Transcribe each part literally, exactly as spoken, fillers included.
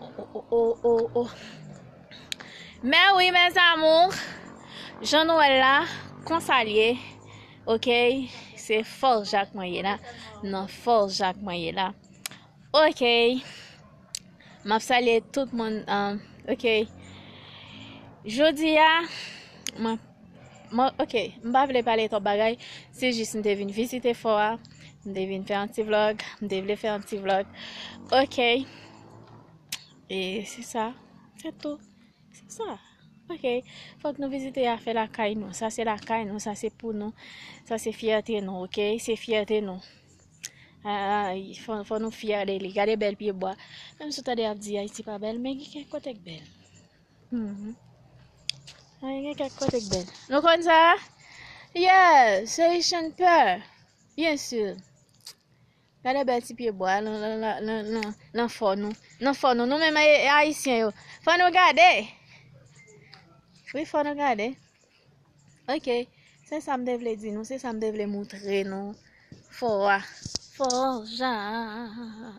Oh, oh, oh, oh, oh. Men wi, mes amours, jan nou wè l la, konsa l ye. Ok, se Fò Jak mwen ye la. Nan Fò Jak mwen ye la. Ok. M ap salye tout moun. Um, ok. Jodi a, mwen, mwen, ok, m pa vle pale twòp bagay. Se jis m te vin vizite fò a. M te vin fè yon ti vlog. M te vle fè yon ti vlog. Ok. E se sa. Se tou. Se sa. Ok. Fòk nou vizite afè lakay nou. Sa se lakay nou. Sa se pou nou. Sa se fyète nou, ok? Se fyète nou. Ah, fò, fò nou fyè de li. Gade bèl pye bwa. Menm si w tande y ap di Ayiti pa bèl, men gen kèk kote k bèl. Mhm. Ah, gen kèk kote k bèl. Nou konn sa? Yeah, se Haitian Pearl. Byen si. Gade bèl ti pye bwa nan, nan, nan, nan, nan, nan fò nou. Nan fò nou. Nou menm e, e Ayisyen yo. Fò nou gade. Wi, fò nou gade. Ok. Se sa m te vle di nou. Se sa m te vle moutre nou. Fò a. Fò jan.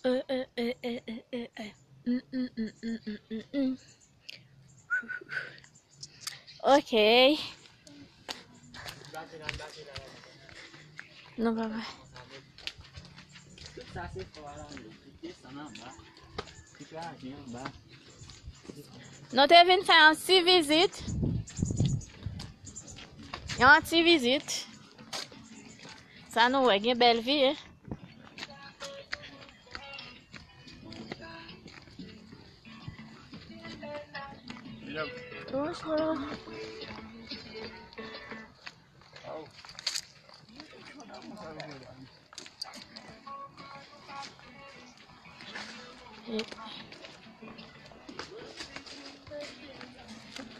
Eh, eh, eh, eh, eh, eh, eh. Mm, mm, mm, mm, mm, mm, mm. Ok. Non, papa. Nou te vin fè yon ti vizit. Yon ti vizit. Sa nou wè, gen bèl vi, eh. Bonjour.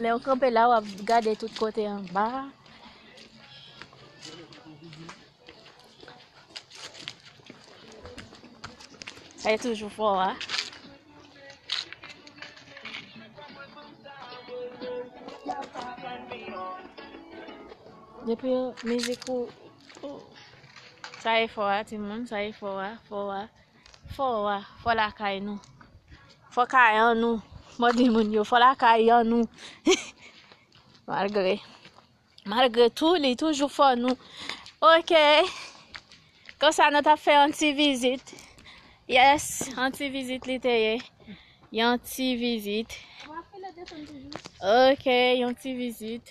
Lè w kanpe la, w ap gade tout kote anba. Sa e toujou fò a. Depi mizik ou, ou, sa e fò a, timoun, sa e fò a, fò a, fò a, fò lakay nou. Fò kay an nou. Mwen di moun yo, fò lakay an nou. Malgre. Malgre tou, li toujou fò nou. Ok. Konsa nou t ap fè yon ti vizit. Yes, yon ti vizit li te ye. Yon ti vizit. Ok, yon ti vizit.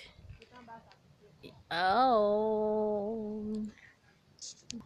Oh.